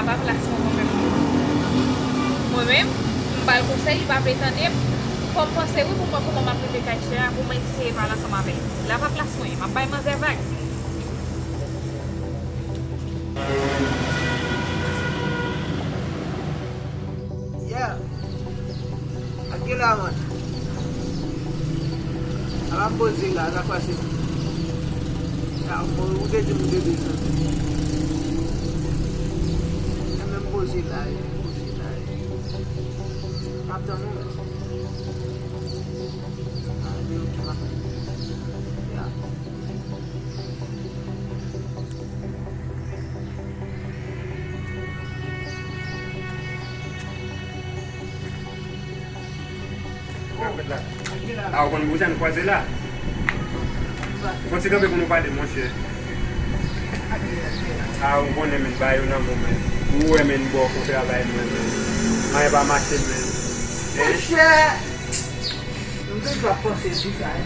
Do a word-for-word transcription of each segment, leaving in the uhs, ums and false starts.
Pa plas mwen, mwen menm. Mwen menm, m ba l konsèy, li pa vle tande m. Fò m panse wi pou m wè kòman m ap rive kay sè a, pou m eseye pale ansanm avè l. La pa plas mwen ye, m ap bay manzè vag. Yeah. Ak gen la, man. Ala m poze la, sa k pase? Ya, bon, ou te di m ou te desann. E menm poze la, e menm poze la, e. M ap tann ou menm. Ah, men ok, m ap. Ya. A, ou konn boujan n kwaze la? Ou konn ti kanpe pou nou pale, monchè. A, ou konnen men, ba yo nan men, men. Ou wè men, bò, pou travay mwen, men. Anyen pa mache, men. Monchè! M te dwe ap panse sou sa, wi.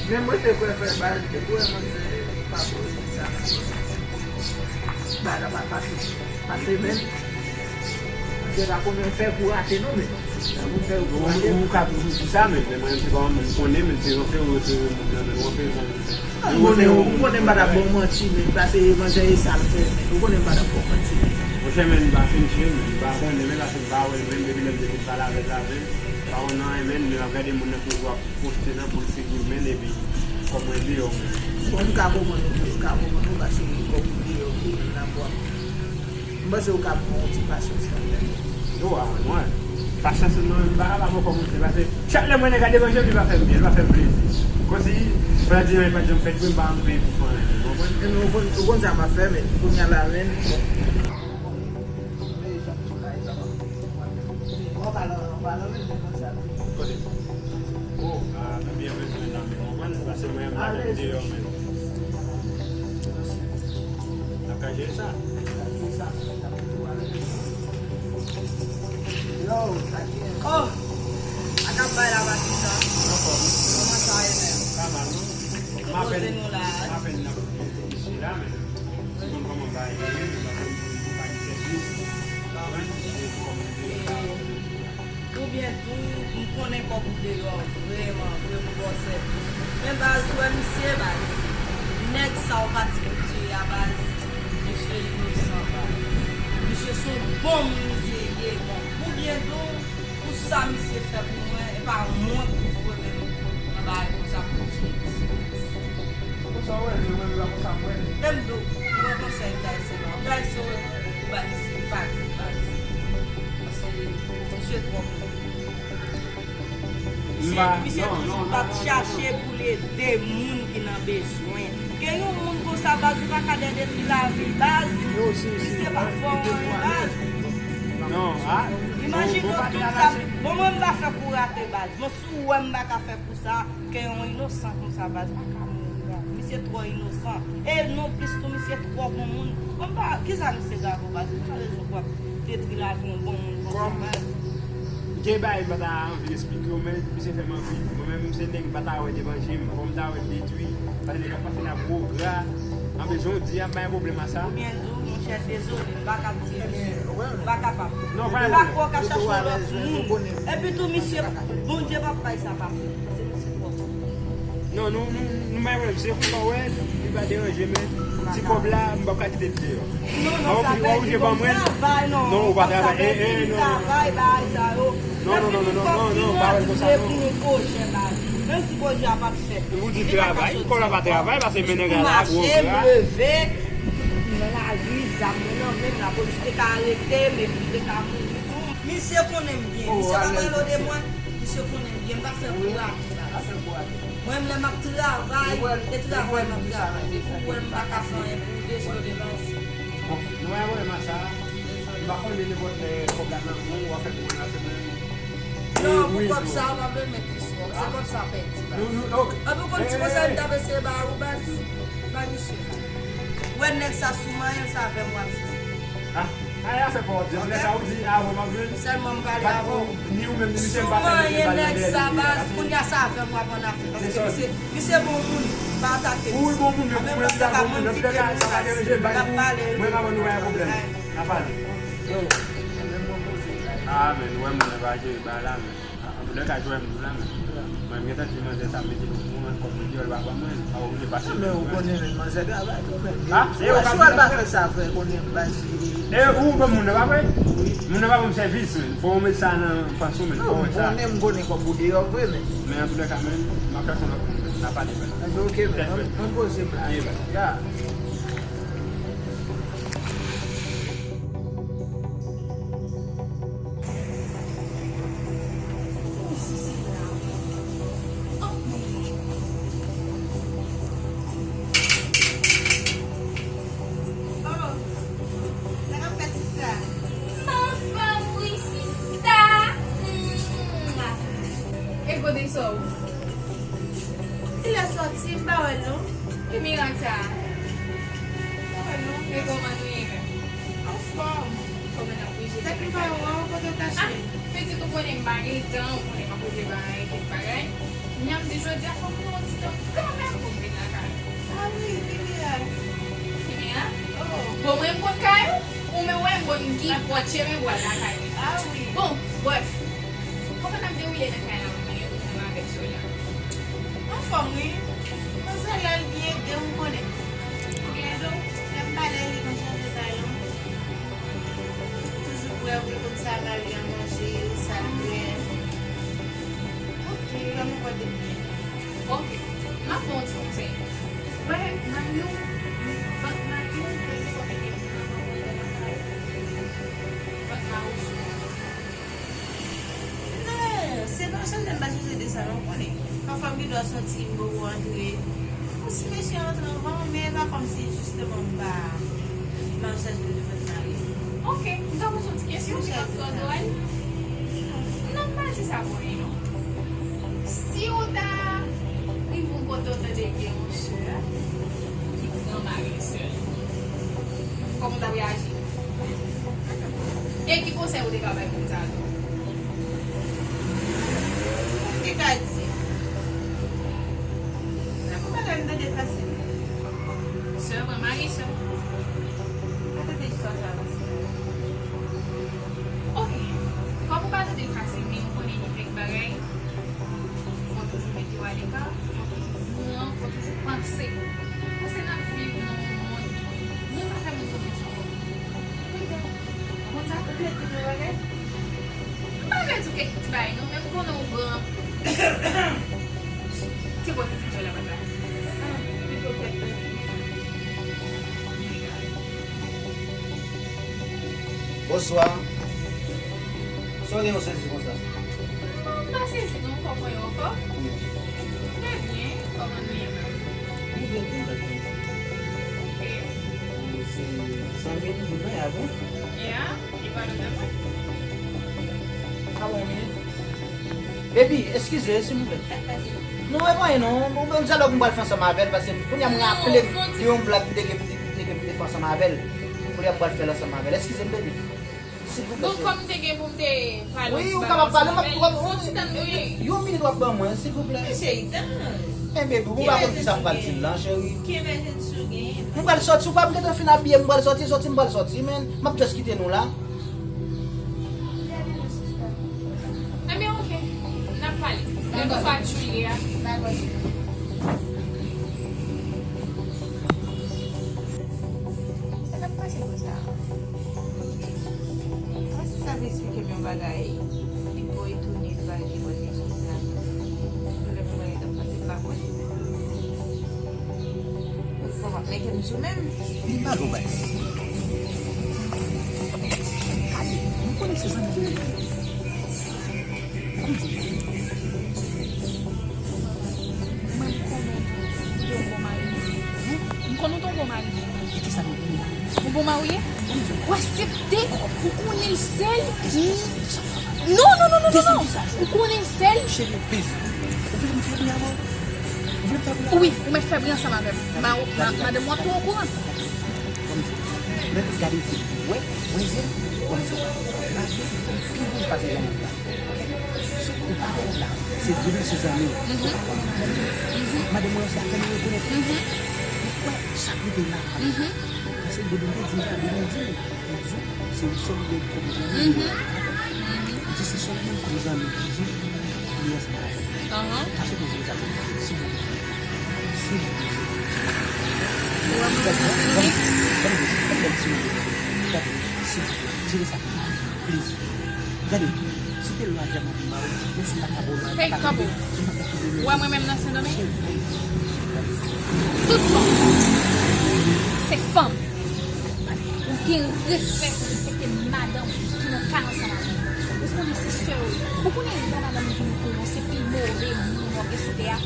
Men mwen te kwè fè baz, te kwè mwen se pa poze sa. Baz la pa fasil. Pase men, mwen pa konnen fè pou rate non, men. Pou fè pou rate. Ou, ou ka toujou di sa, men, men mwen, se pa mwen menm konnen, men se yon fè, ou refere moun nan, men ou refere moun. Ou konnen, ou konnen m pa t ap ba w manti, men, pase manzè e sa l fè, men. Ou konnen m pa t ap ba w manti, men. Monchè, men, m pa fin chire, men, m pa konnen, men, pase m pa wè l, men, depi lè m te fin pale avè l la, men, m pa konnen anyen, men, men, m ap gade moun nan toujou ap poste nan pou l figi m, men, epi kòm mwen deyò, men. Bon, m ka konprann ou, m ka konprann ou, pase kòm ou deyò, ou menm nan bwa. M panse ou ka pran yon ti pasyans kanmenm. Yo, a, mwen, pasyans nan, m pa kapab ankò monchè, pase chak lè mwen nèg a deranje m, li pa fè m byen, li pa fè m plezi. Kòmsi, fò di anyen pa t janm fèt vre, m pa anvi peye pou fè anyen, ou konprann? Ebyen, ou konn, ou konn sa m ap fè, men, kounye a la, men, bon. Kote? O, a, men byen bezwen nan men, ou konprann? Pase mwen, m pa janm deyò, men. N ap ka jere sa. Yo, oh, ak ap bay la pati sa. Kòman sa ye menm? Pa mal, non. Poze nou la. M apèn nan poze misye la, men. Ou konn kòman bagay yo ye, men pa konn pou pa gen tèt yo. Ou konprann? Se kòm de la. Oubyen tou, m konnen kòb ou deyò, vrèman, vre pou ba w sèvis. Men baz, ou wè misye, baz. Nèg sa w pati pou tiye a, baz. Misye inosan, baz. Misye se yon bon moun misye ye, bon. Oubyen tou, pou sa misye fè pou mwen, e pa mwen pou voye menm nan bagay konsa pou tiye misye. Konsa w wè l, mwen menm la konsa m wè l. Men m di w, mwen konsèy Guy se non. Guy se ou bay misye pa tout baz. Paske misye twò pou mwen. Misye, misye toujou t ap chache pou l ede moun ki nan bezwen. Gen yon moun konsa baz, ou pa ka dèyè detwi lavi l baz. Misye pa fè w anyen baz. Imajine w tout sa. Bon, mwen m pa fè pou w rate baz. Bon, si w wè m pa ka fè pou sa, ke yon inosan konsa baz pa ka mouri baz. Misye twò inosan. E non plis tou, misye twò bon moun. Bon, m pa, kisa misye gade w baz? Ou pa rezon pou w ap detwi lavi yon bon moun konsa baz. Gen bagay m pa ta anvi eksplike w, men misye fè m anvi. Mwen menm, se nèg m pa ta wè devanje m. Fò m ta wè l detwi. Paske nèg ap pase nan gwo gra. Anpil jan w di a, m pa gen pwoblèm a sa. Oubyen di w, monchè, dezole, m pa ka tiye misye. M pa kapab. Non, pa gen pwoblèm. M pa kwè w ka chache yon lòt moun. Epi tou, misye, Bondye p ap bay sa pase. Paske misye twò bon. Non, nou, nou, nou pa gen pwoblèm. Se konsa w wè, li pa deranje, men ti kòb la, m p ap ka kite l deyò. Non, non, sa pèdi, bon travay, non. Non, ou pa travay. Sa pèdi, travay, bagay sa yo. Non, non, non, non, non, non, pa wè l konsa, non. Menm si pwojè a p ap fèt. Ou di travay, kò la pa travay, paske men nèg la la, gwo gra. M leve, m nan lari, zam mwen nan men m, lapolis te ka arete m, epi m te ka mouri tou. Misye konnen m byen, misye pa pale de mwen, misye konnen m byen, m pa fè pou rate. Mwen menm lè m ap travay, e travay m ap travay, depi w wè m pa ka fè anyen pou ou, dezole baz. Bon, nou wè pwoblèm a sa, m pa konnen nenpòt lè kòb la nan men w, w a fè pou mwen nan semèn. Non, pou kòb sa, w ap remèt li sou kòb. Se kòb sa pèdi, baz. Anpi w konn ti konsèy m t ap eseye ba ou, baz. Bay misye la. Ou wè nèg sa sou manyen l, se avè m w ap jwe. Ah, ay afè pa w, Djèf. Lè sa ou di, ah, w ap jwe. Sèlman m pale avè w. Ni ou menm, ni misye, m pa fè nèg yo pale nan dèyè li. Baz, kounye a se avè m w ap annafè. Paske misye, misye bon moun, pa atake misye. Ou wi, bon moun, men pou mwen, li ta bon moun, nan tout lè ka, sa pa deranje m, pa gen pou mwen, m avè w, nou pa gen pwoblèm. N a pale. Yo, mwen menm mwen poze la. Ah, men, nou wè moun nan pa jere bagay la, men. Antoulèka, jwè m di w la, men. Mwen, m gentan di manzè sa, m mete l pou mwen, kòm m di, l pa pran mwen, pa oblije pase. Non, men ou konnen, men manzè travay tou, men. Ah, e ou ka si w pa fè sa, frè, konnen m pa si. E ou bon moun nan, pa vre? Wi. Moun nan pa ban m sèvis, men. Fò w met sa nan panse w, men. Fò w met sa. Ou konnen, m konnen kòb ou deyò, vre, men. Men antoulèka, men, m ap chèche yon lòt moun, men. N a pale, men. Anben, ok, men. Mwen poze m la. Ya. Oh, sa k ap fèt, sista? M anfòm, wi, sista. E kote sa w? Kilè sòti, m pa wè l non. Ki mirak sa a? M pa wè l non. E kòman nou ye menm? Anfòm. Kòman n ap bouje? Tèt m pa wè w, kote w kache? Ah, pitit, ou konnen m pa gen tan, ou konnen m ap bouje bagay, kèk bagay. N ap di jodi a fò m pran yon ti tan kanmenm pou m vin lakay ou. Ah wi, ki mirak. Ki mirak? Oh. Bon, mwen m konn kay ou, ou menm wè m konn ki bò chemen pou al lakay mwen. Ah wi. Bon, brèf. Kòman n ap dewoule nan kay la, mwen menm avèk Sonia? Anfòm wi. Manzè la, l byen ede w, m konnen. Ou byen ede w? Lè m pale, li konn chanje pale w. Toujou prè pou l konn sa mari an manje, sa l bwè. Ok. Kòm ou konn depi. Ok. M ap ba w ti konsèy. Wè, mari w, vant mari w, depi fò te gen moun anvan w nan kay. Vant mari w sou. Non, se pa chanje, m pa chanje de sa non, w konnen. Pafwa m gen dwa soti, m poko antre. Bon, si mesye antre anvan m, men e pa kòmsi jisteman m pa, m pa chanje de vant mari. Ok, m ka poze w ti kesyon, li pa twò dwòl? Non, m pa di sa pou li non. Si w ta rive yon kote w tande gen yon sè ki pran mari sè l, kòman w t ap reyaji? E ki konsèy ou te ka bay moun sa a tou? Ou te ka di, nan yon bagay m tande fasil. Sè pran mari sè. Pa tande istwa sa a fasil. Ok. Kòm ou pa tande l fasil, men ou konnen gen kèk bagay. Fò w toujou mete w aleka, fò w toujou pran, fò w toujou panse. Paske n ap viv nan yon mond, moun pa fè moun konfyans ankò. Ou konn sa? Ou vle di m yon bagay? M pa vle di w kèk ti bagay non, men m konnen w gran. Ki bò pitit sè w la pral la? Ah, pito tèt mwen. Bonswa. Sa w gen yon sezi konsa? Non, m pa sezi non, kòman w ye, anfòm? Wi. Trè byen, kòman nou ye menm? Nou byen, byen, byen. Ok. Se zanmi m, Boudan, avè? Yeah, li pale de mwen. Alò, men. Baby, eskize, silvouplè. Sa k pase? Non, e pa anyen non. Bon, bon dyalòg m pral fè ansanm avè l, paske kounye a m raple m de yon blag m te gen, m te, m te gen pou m te fè ansanm avè l. Kounye a m pral fè l ansanm avè l. Eskize m, baby. Silvouplè, cheri. Donk, kòm m te gen pou m te pale yon ti bagay ansanm avè l, fò w ti tann mwen. Yon minit w ap ban mwen, silvouplè. Mesye Ethan. Eh, baby, ou pa konn kisa m pral di l lan, cheri. Ki emèjans ou genyen? M pral sòti, ou pa m gentan fin abiye, m pral sòti, sòti, m pral sòti, men m ap just kite nou la. Gade nou, sista. Ebyen, ok. N ap pale. Dakò. Bonswa, Julia. Dakò. Sa k ap pase konsa? Mwen si sa vle esplike m yon bagay, li twò etone, li pa gen bòn lezon sa. Pwoblèm mwen t ap pase, m pa konnen. Bon, m ap mete m sou men m. Li pa gwo bagay. Gade, m konnen se zanmi m. Mwen, m konnen w te yon bon mari. M konnen w te yon bon mari. E kisa m ye? Yon bon mari? Ou aksepte, ou konnen l sèl. Non, non, non, non, non, non. Ou konnen l sèl. Cheri, please. Ou vle m fè bri avè w? Ou vle m fè bri avè w? Wi, ou mèt fè bri ansanm avè m. Ma-, ma-, madanm ou ap tou okouran. Mwen gade fi, wè, wè zye, wè zye. Madanm ou pi wouj pase jan m la. Ou pa wè la, se vre se zanmi w. Madanm mwen se atè nou rekonèt. Ou kwè sa k rive la? Paske depi m te di m sa, depi m di m, m di w, Se yon sèl moun kòm zanmi. Mhm. Di se sèl moun kòm zanmi. Di li rete la. Ahan. Pase pou zanmi. Silvouplè. Silvouplè. Ou wè mwen nan sèl moun? Silvouplè. Silvouplè. Tire sa. Please. Gade, si te lwa dyaman pou m ba ou, menm si m pa ka ba ou lwa, hey, m pa ka Kabo. Ou wè mwen menm nan Sendomeng? Tout fanm se fanm. Ou gen respè pou respekte madanm ki nan kay ansanm avè w. Ou konnen se sè w. Ou konnen lè madanm vin pou ou, se pi move moun w ap gen sou tè a.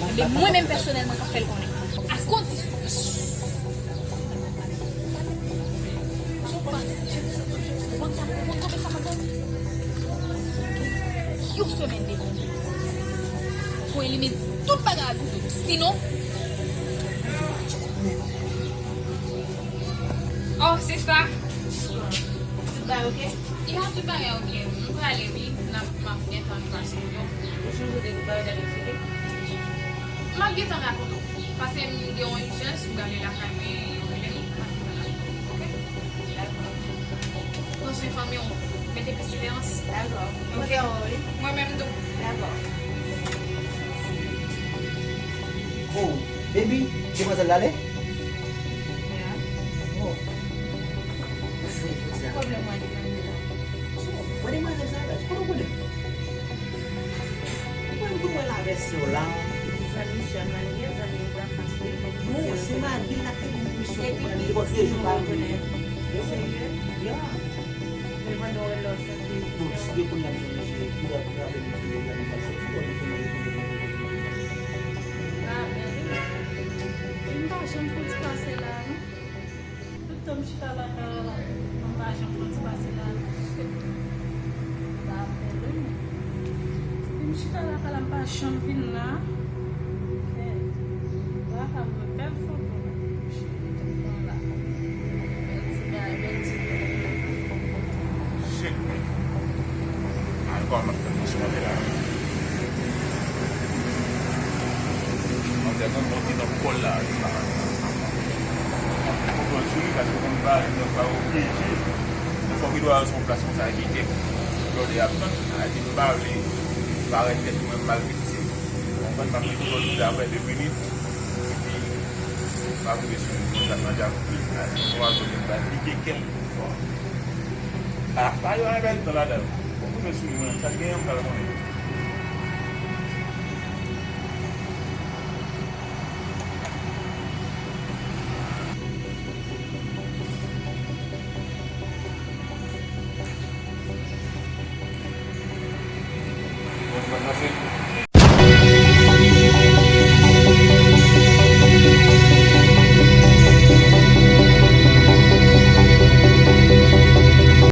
Ebyen, mwen menm pèsonèlman k ap fè l konnen. A kondisyon. Ou konn sa, ou konn konbyen sa m ap ba w? Yon semèn devan. Pou elimine tout bagay ak ou tout. Sinon, oh, sista. Tout bagay oke? Ya, tout bagay oke. M prale, wi. M ap, m ap gentan pase yo. Ou chanje de tout bagay, dènye fini? M ap gentan rakonte w. Pase m gen yon ijans, m prale lakay mwen, yo rele m, m ap gentan rakonte w. Oke? Dakò. Pran swen fanmi w. Mete pestilerans. Dakò. Oke. Mwen menm tou. Dakò. Oh, baby, demwazèl la ale? Yeah. Oh. Fou, fou, sa. Pwoblèm mwen li fè m deja. So, mwen demwazèl sa la, kote w konnen? Mwen, m konn wè lavèsyon la. Zanmi sè m nan li ye, zanmi m nan Frans li. Non, se mari l la ki gen misyon pou pran li. Li pase de jou pa vini. Serye? Ya. Men pandan w wè l la, w chanje. Bon, si te konnen m chanje cheve, pou l ap raple m cheve, pou l ap soti, bon, li konnen. Ah, men li, li pa janm fouti pase la, non. Tout tan m chita lakay la, m pa janm fè ti pase la. M pa fè wi. Depi m chita lakay la, m pa janm vin la. Fè, lakay mwen bèl foto. M chita tout tan la. Bèl ti bagay, bèl ti bagay. Shit, man. Ankò m ap fè manje manje la. Manje a gon bon ti nan kòl la. Ou pran sou li paske konn pa nèg pa oblije. Fòk li dwe al sou yon plas konsa ki te. Lòd e ap tann, a di m pa vle parèt tèt mwen mal viktim. Ou konprann, m ap kite w di apre de minit. Epi, m ap rive sou li konsa nan djab. Mwen ap pike kè l. Bon. Ah, pa yo anbèl tan ladan. Ou koupe sou li, mwen, sa gen yon kal konnen.